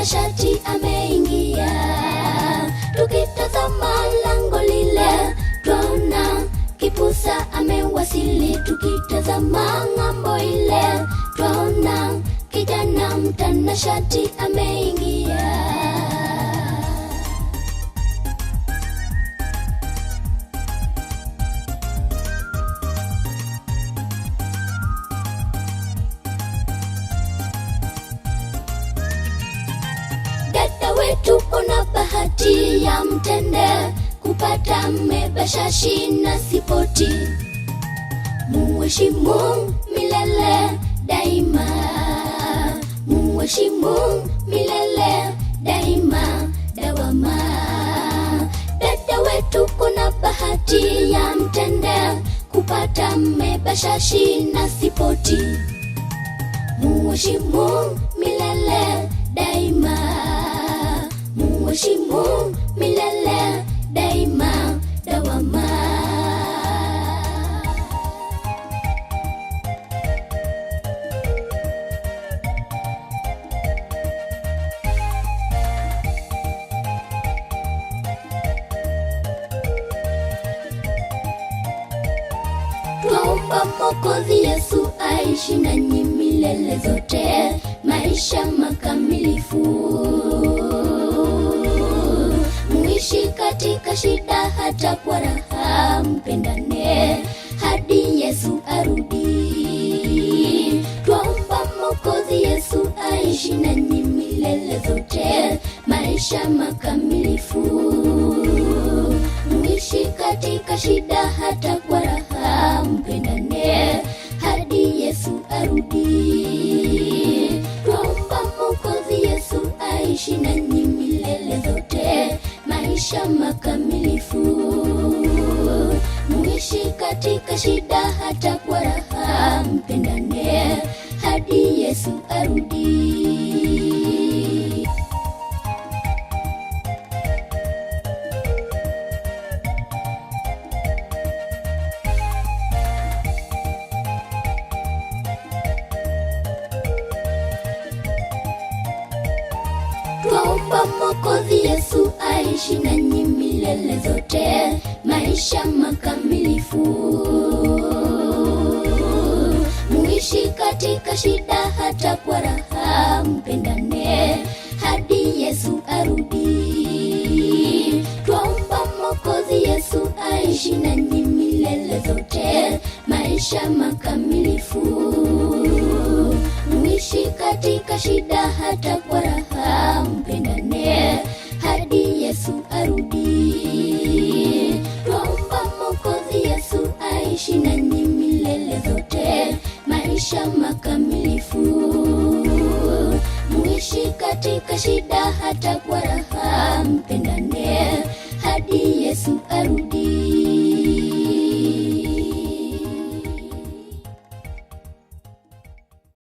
mtanashati ameingia. Tukitazama lango lile twaona kipusa amewasili. Tukitazama ng'ambo ile twaona kijana mtanashati ameingia. Dada wetu una bahati ya mtende kupata mmebashashi na sipoti. Muheshimu milele daima, muheshimu milele daima dawama. Dada wetu kuna bahati ya mtende kupata mmebashashi na sipoti. Muheshimu milele daima, muheshimu milele daima dawama. Twaomba Mwokozi Yesu aishi nanyi milele zote, maisha makamilifu. Muishi katika shida hata kwa raha, mpendane hadi Yesu arudi. Twaomba Mwokozi Yesu aishi nanyi milele zote, maisha makamilifu. Muishi katika shida hata kwa raha, mpendane hadi Yesu arudi. Twaomba Mwokozi Yesu aishi nanyi milele zote, maisha makamilifu. Muishi katika shida hata kwa raha, mpendane hadi Yesu arudi. Twaomba Mwokozi Yesu aishi nanyi milele zote, maisha makamilifu. Muishi katika shida hata kwa raha, mpendane hadi Yesu arudi. Twaomba Mwokozi Yesu aishi nanyi milele zote, maisha makamilifu. Muishi katika shida hata kwa raha, mpendane hadi Yesu arudi. Twaomba Mwokozi Yesu aishi nanyi milele zote, maisha makamilifu. Muishi katika shida hata kwa raha, mpendane hadi Yesu arudi.